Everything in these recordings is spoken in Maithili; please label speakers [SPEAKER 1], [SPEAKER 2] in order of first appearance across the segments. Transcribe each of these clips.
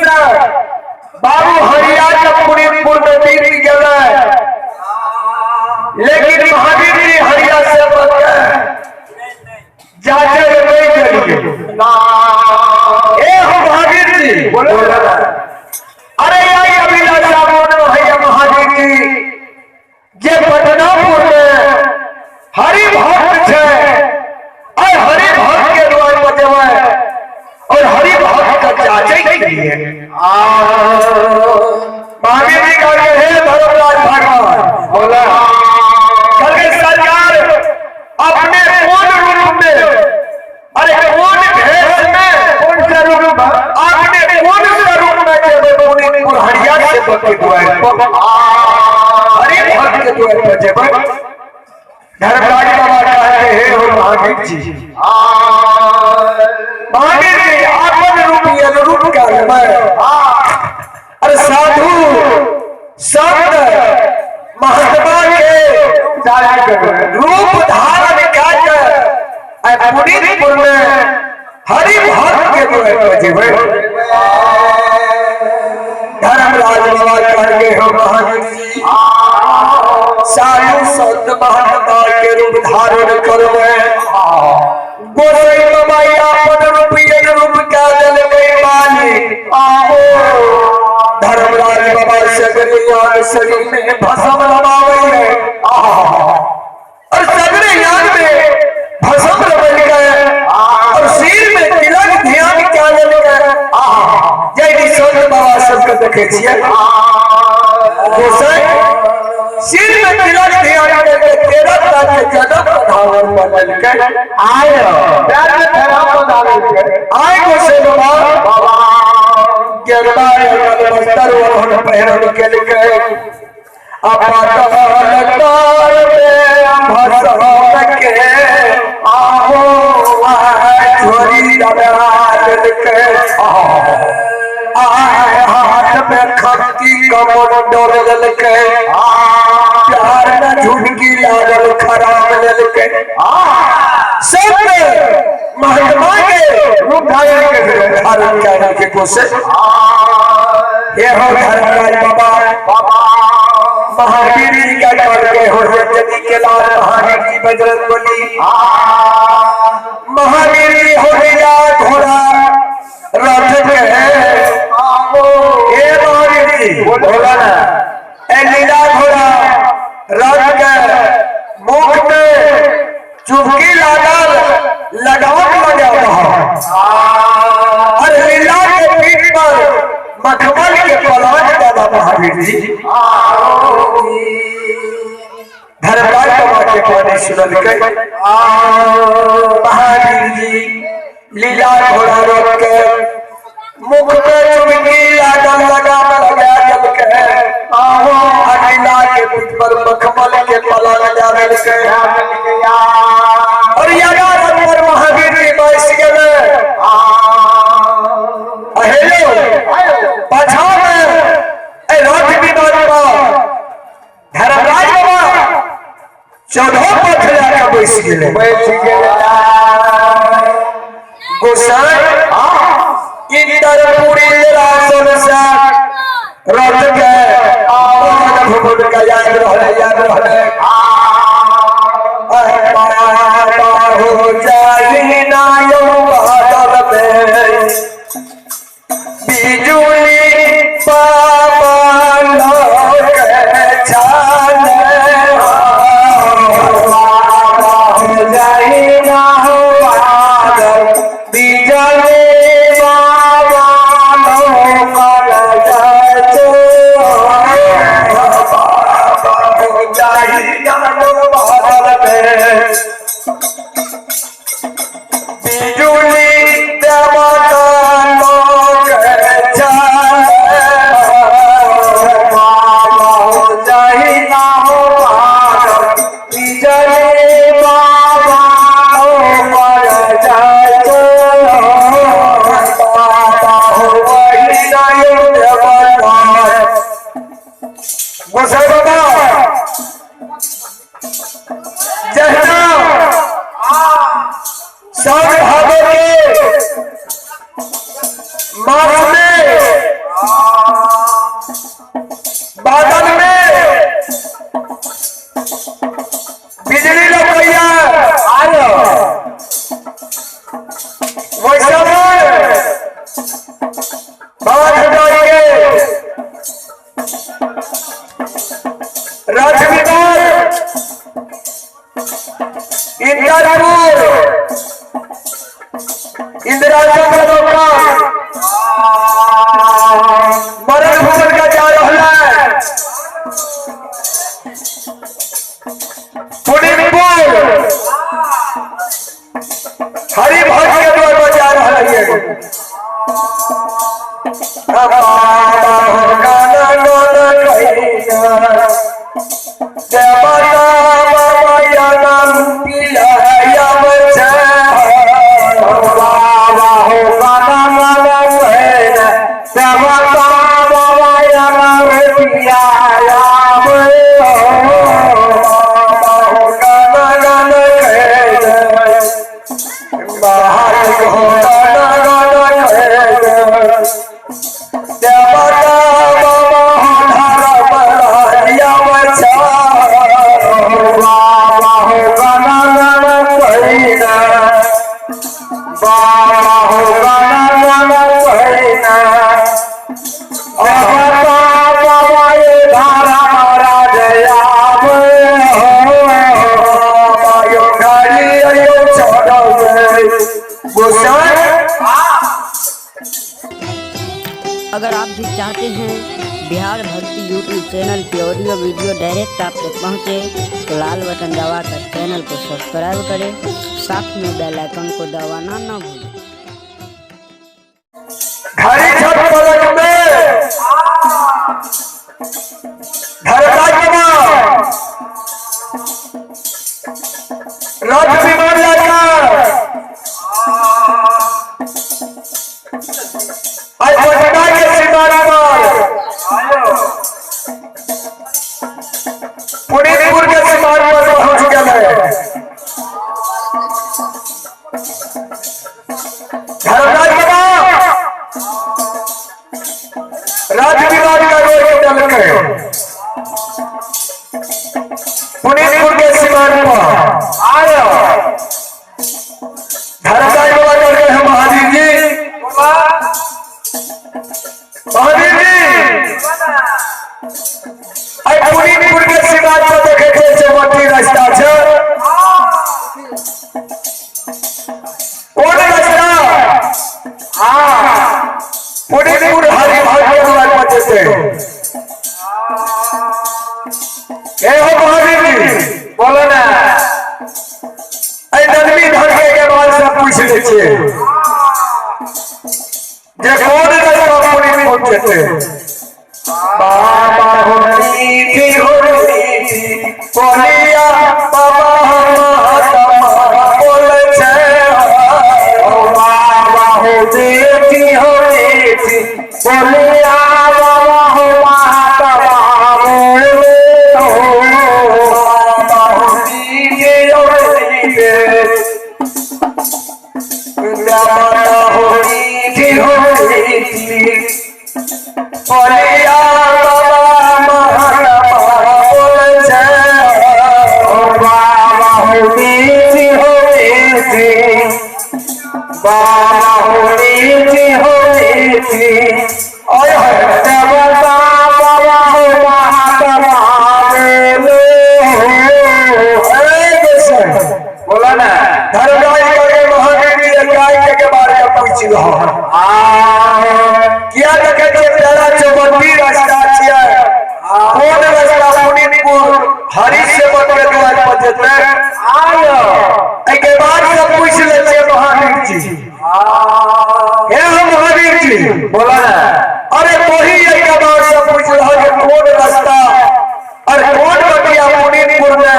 [SPEAKER 1] से बाबू हरिया के पुरीपुर में बीत गेलै, लेकिन महावीर जी हरिया से बच गए जाचे में नहीं गेलिए। ए हो महावीर जी,
[SPEAKER 2] बोलो।
[SPEAKER 1] अरे आई अभिलाषा मोन भैया महावीर जी जे पटनापुर में हरि भक्त छै, आय हरि भक्त के द्वार पर जेबै और हरि भक्त का जाचे के लिए। महावीर जी कहलकै हे धर्मराज भगवान,
[SPEAKER 2] बोला।
[SPEAKER 1] कहलकै सरकार अपने कौन रूप में, अरे कौन भेष में,
[SPEAKER 2] कौन सा रूप है?
[SPEAKER 1] आपने कौन सा रूप में जेबै पुनीतपुर हरिया से के द्वार पर, हरि भक्त के द्वार पर जेबै। धर्मराज बाबा कहते हे हो महावीर जी, महावीर जी अपन रूप अनुरूप कर लेबै। अरे साधु संत महात्मा के रूप धारण कर पुनीतपुर में हरि भक्त के द्वार पर जेबै। धर्मराज बाबा कहलकै हो महावीर जी, साधु संत महात्मा के रूप धारण करबै। गोसाई बाबा अपन रूप अनुरूप कऽ देलकै मालिक। धर्मराज बाबा सगरे यान शरीर में भस्म रमाबै है और सगरे यान में भस्म रमल गए और सिर में तिलक ध्यान क्या लेलकै। जय संत बाबा सबके देखे छियै गोसाई सिर में तिलक ध्यान करके 13 साल के जन्म पधावर बदलकै।
[SPEAKER 2] आय प्यार में फैलाव बना लेलकै।
[SPEAKER 1] आय गोसाई बाबा गेरुआ बस्तर ओढ़न पहिरन केलकै, अपातल तार में भसम के
[SPEAKER 2] आहो
[SPEAKER 1] आय झोरी लगा देलकै। आय हाथ में खत्ती कमर डोर लेलकै, प्यार में झुनकी लागल खराब लेलकै। सब महात्मा के
[SPEAKER 2] रूप धारण के
[SPEAKER 1] धारण करने के कोशिश। ये हो धर्मराज बाबा, महावीर जी का करके हो जगती के लाल महावीर जी बजरंग बली। महावीर जी हो गया घोड़ा रथ के। हे महावीर जी
[SPEAKER 2] बोला ना।
[SPEAKER 1] ए लीला घोड़ा रथ के मुख में चुपकी लागल लगाम लगा रहा और लीला के पीठ पर मखमल के पलाट दादा महावीर जी। धर्मराज बाबा के पानी सुनलकै। महावीर जी लीला घोड़ा रोक के मुख में चुमकी लागल लगाम लगा देलकै। लीला के पीठ पर मखमल के पलाट लगा देलकै और यादा रथ पर महावीर जी बैस गेलै। हेलो पाछा में ए रथ विमान पर धर्मराज बाबा 14 पथ लए कऽ बैस गेलै।
[SPEAKER 2] बैठ गेलै।
[SPEAKER 1] गोसाई इंद्रपुरी रासन से रथ के भुवन के याद रहले, याद रहले। बाबा हो जाई ना यौ बादल में बिजुली बाबा लोक छाले।
[SPEAKER 2] बाबा हो जाई ना हो बादल बिजली बाबा लोक जातो।
[SPEAKER 1] बाबा हो जाई ना यौ बादल में बिजुली देवता लोक छाले।
[SPEAKER 2] बाबा हो जाई ना हो बादल बिजली बाबा लोक जातो।
[SPEAKER 1] बाबा हो जाई ना यौ देवता। गोसाई बाबा जहना सब भागो के मास में बादल में बिजली लौकैया
[SPEAKER 2] आयो
[SPEAKER 1] वैसा बाबा खंडारी के रथ विमान इंद्रपुर इंदिराचल का लोका मरण भवन का जा रहा है पुनीपुर हरि भक्त के द्वार पर जा रहा है। बाबा हो गाना गाना कहिया जय माता बाबा या नाम पिया या बचा
[SPEAKER 2] बाबा हो गाना गाना कहना जय माता बाबा या नाम पिया या
[SPEAKER 1] बाबा हो गाना गाना कहिया बाहर हो गाना गाना कहिया जय माता बाबा हो धारा बड़ा या बचा
[SPEAKER 2] बाबा हो गाना गाना कहना बाबा हो गाना गाना कहना जय माता बाबा ये धारा महाराज या
[SPEAKER 1] बाबा यो गाड़ी यो छोड़ो गोसाई।
[SPEAKER 3] अगर आप भी चाहते हैं बिहार भक्ति यूट्यूब चैनल की ऑडियो वीडियो डायरेक्ट आप तक पहुंचे तो लाल बटन दबाकर चैनल को सब्सक्राइब करें, साथ में बेल आइकन को दबाना न भूलें।
[SPEAKER 1] घड़ी छत पलक में धरता जमा रथ विमान लाकर आज पटना के सीमान पर पुनीपुर के सीमान पर पहुंच गए। धर्मराज बाबा राज विमान का रोड चल के पुनीपुर के सीमान पर
[SPEAKER 2] आयो
[SPEAKER 1] धर्मराज बाबा कर रहे हैं महावीर जी। महावीर जी आई पुनीपुर के सीमान पर देखे थे चौबत्ती रास्ता छे कौन रास्ता? हाँ पुनीपुर हरि भक्त के द्वार पर जेते हे हो महावीर जी
[SPEAKER 2] बोलो ना।
[SPEAKER 1] आई नदमी धर के बाद से पूछ ले छे जे कौन रास्ता पुनीपुर जेते। बाबा हो नीति हो नीति बोलिया बाबा हो महात्मा बोले छे
[SPEAKER 2] बाबा हो देती हो नीति बोलिया बाबा हो महात्मा बोले हो
[SPEAKER 1] बाबा हो नीति हो नीति बाबा हो नीति हो नीति बोलिया बाबा महात्मा बोले छे
[SPEAKER 2] बाबा हो नीति हो नीति बाबा हो नीति हो नीति
[SPEAKER 1] आय हाय
[SPEAKER 2] देवता बाबा हो महात्मा बोले हो।
[SPEAKER 1] अरे गोसाई
[SPEAKER 2] बोलो ना।
[SPEAKER 1] धर्मराज करके महावीर जी गाय के बारे में पूछ रहा किया देखे छियै प्यारा चौबत्ती रास्ता छियै कौन रास्ता पुनीपुर हरि सेवक के द्वार पर जेतै
[SPEAKER 2] आयो
[SPEAKER 1] एहिके बाद सब पूछ लै छियै महावीर जी। हे हो महावीर जी
[SPEAKER 2] बोलो ना।
[SPEAKER 1] अरे तोही एहिके बाद सब पूछ रहा जे कौन रास्ता और कौन बटिया पुनीपुर में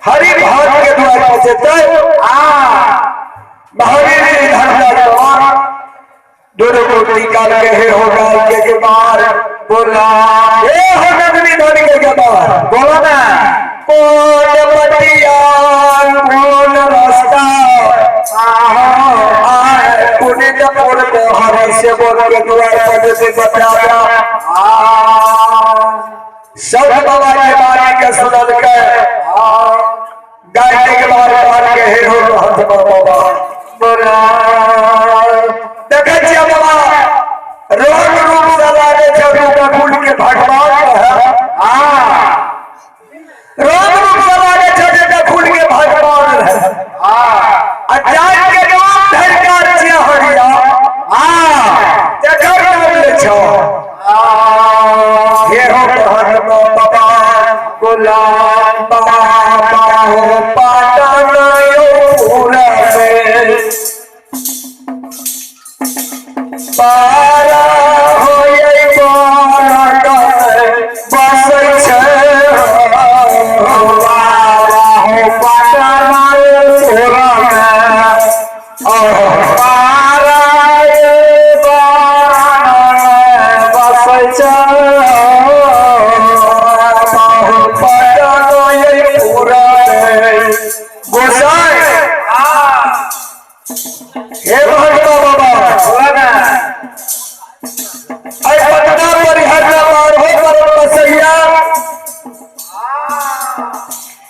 [SPEAKER 1] हरि भक्त के द्वार पर जेतै। महावीर जी धर्मराज बाबा दोनों को निकाल के हे हो गाय के बाहर
[SPEAKER 2] बोला
[SPEAKER 1] हे हो नंदनी धनी के बाहर
[SPEAKER 2] बोलो ना।
[SPEAKER 1] कौन बटिया कौन रास्ता आए पुनीतपुर को हरि से सेवक के द्वार पर जे बताया सब बाबा के बारे के सुनल के गाय के बार बार के हे हो महात्मा बाबा देखे छियै बाबा रंग रूप से लागे छै रूप के भगवान है। रंग रूप से लागे छै जे फूल के भगवान है। आ जात के नाम धरकार छियै हरिया तेकर नाम ले छौ हे हो महात्मा बाबा गुलाम बाबा हो पाटन यो पूरा पारा हो ये बसै छै बाबा हो पाटन पूरा पारा बसै छै बाबा हो पाटन ये पूरा गोसाई हे महात्मा बाबा आई पटना परिहर पार हो पर बसैया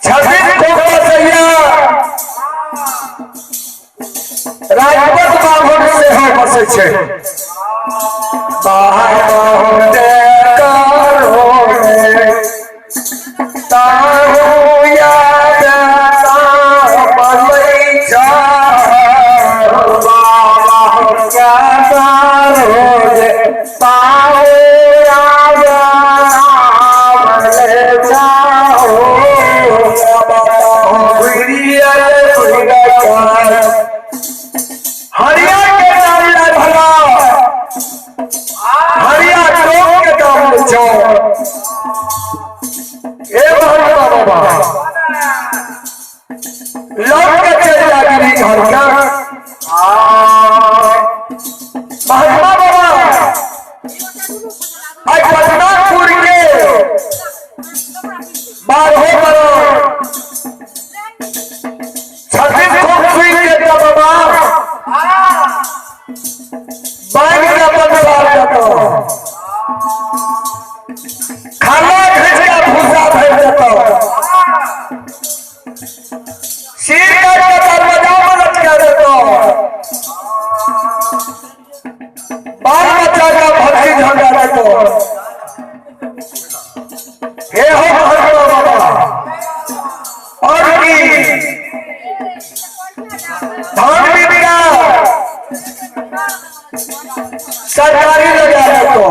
[SPEAKER 1] 26 को बसैया राजपथ बाभन से हो बसै छै बाहर करो ताहू याद बसै छै बाबा हरिया के नाम ला भला हरिया टोक के नाम ले छो हे महात्मा बाबा लौट के चल जागी घर का महात्मा बाबा आज पटनापुर के बारहो करोड़ 36 को सुई के बाबा बाइक का बनवा देतो खाना खींच का भूसा भर देतो सिर का दरवाजा में लटका देतो बाल बच्चा का भक्ति झंडा देतो हे हो महात्मा बाबा और की धान भी बिना सरकारी लगा देतो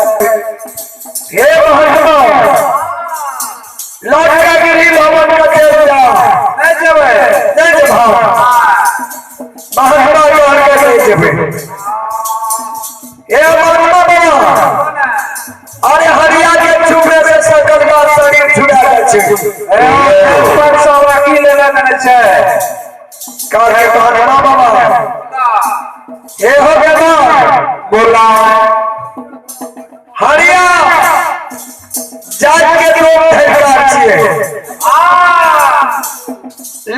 [SPEAKER 1] हे महात्मा लौट का गिरी भवन का चल जा नहीं जेबै नहीं जेबा महात्मा तोहर के नहीं जेबै हे महात्मा बाबा अरे हरिया के छुबे से सकल का शरीर छुड़ा जाइ छै
[SPEAKER 2] पर सब की लेने देने छै
[SPEAKER 1] काहे महात्मा बाबा हे हो बेटा
[SPEAKER 2] बोला
[SPEAKER 1] हरिया जात के लोग ठेकेदार छियै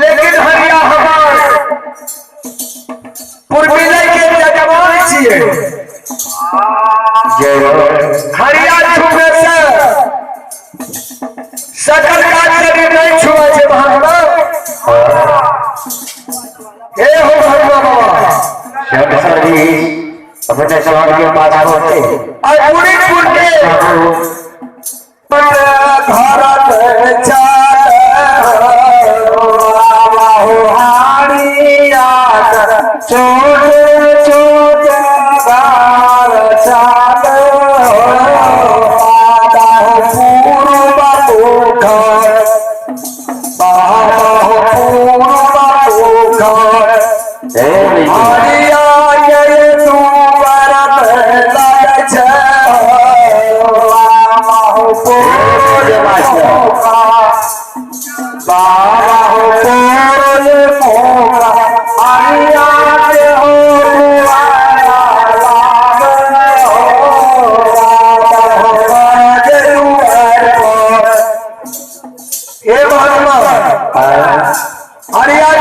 [SPEAKER 1] लेकिन हरिया हमार पूर्विले के जजमान छियै हरिया छुबे से सकल का शरीर नहीं छुआ छै महात्मा हे हो महात्मा बाबा
[SPEAKER 2] अपने समाज के पास होते
[SPEAKER 1] और पूरी के भारत
[SPEAKER 2] हारिया चोट चोट बार चाल
[SPEAKER 1] पूर्व मुख पूर्व मुख हरिया के तू बरत लग
[SPEAKER 2] बाबा हो बोल मोरा हरिया के हो
[SPEAKER 1] सुना। अरे आज